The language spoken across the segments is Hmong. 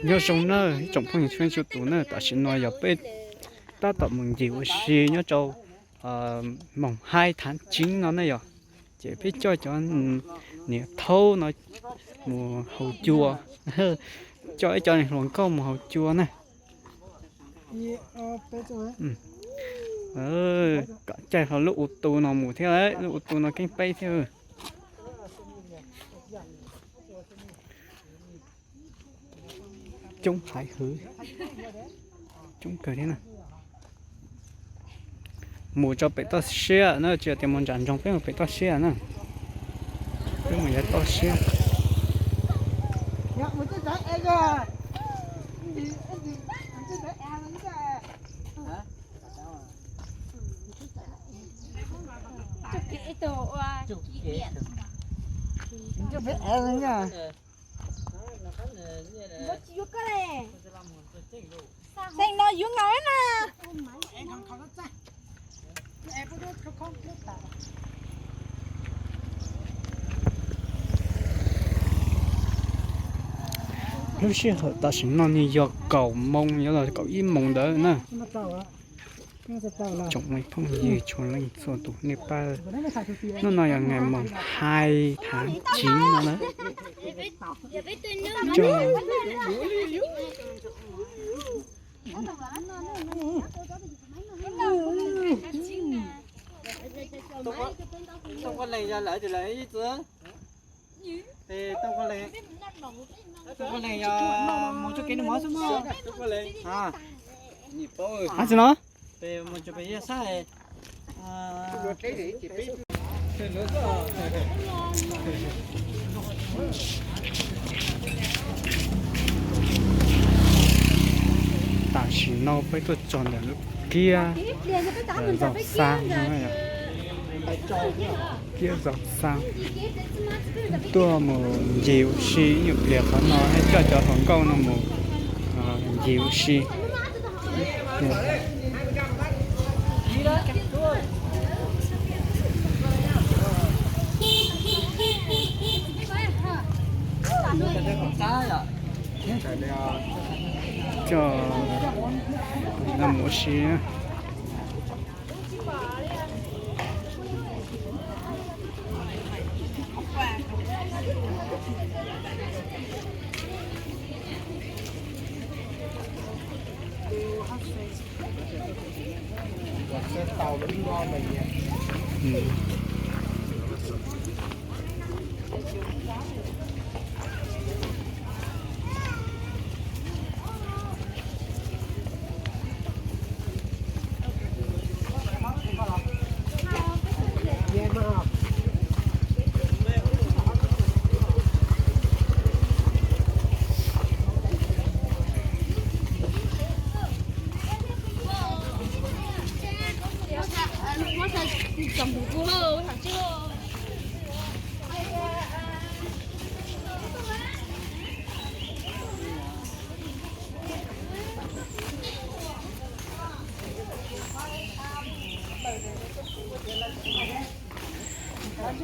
Nyob zoo na ib tsoom phooj ywg txhua leej txhua tus na, tam sim no yog peb tab tom mus ncig ua si nyob rau Moos Haib Thav Tsiv no na yog, ces peb coj cov niam thaub no mus haus cua, coj ib co hluas nkauj mus haus cua na. Kom caij hlo lub u tu no mus thiab, lub u tu no keeb peb thiab. Coob haiv hwv, coob kawg thiab na. Mus rau pem toj siab na, tsis yog tias mus nram nroog, peb mus pem toj siab na. Peb mus yav toj siab. Xeem no yuav nkaus na. Lub sij hawm tam sim no nws yog kaum moos yuav los kaum ib moos ntawd na. Tsoom me phooj ywg txhua leej txhua tus nej pab, hnub no yog ngày mùng hai tháng chín no na. Hab tsi no? Tam sim no peb tuaj txog ntawm lub kiab zos Xaab, kiab zos Xaab. Tuaj mus ncig ua si ib nyuag pliag qhov no, coj cov hluas nkauj no mus ncig ua si. Coj no mus ua si.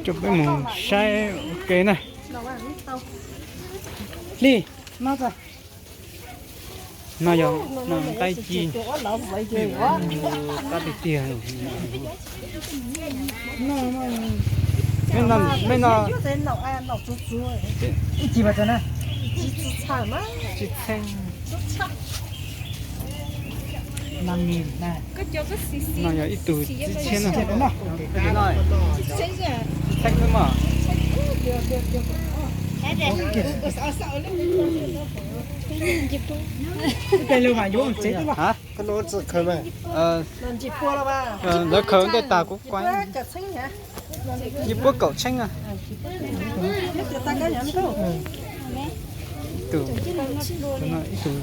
Coj peb mus saib ua ke na. Li, no txog. No yog no qaib ci, qab tiag tiag. Mej no, ib ci tsis txheeb. No yog ib tug txhiab na. Txheeb xwb mas. Lawv khaws ntej tas kuv kuaj. Yim puab kaum txheeb na. Ib tug, ib tug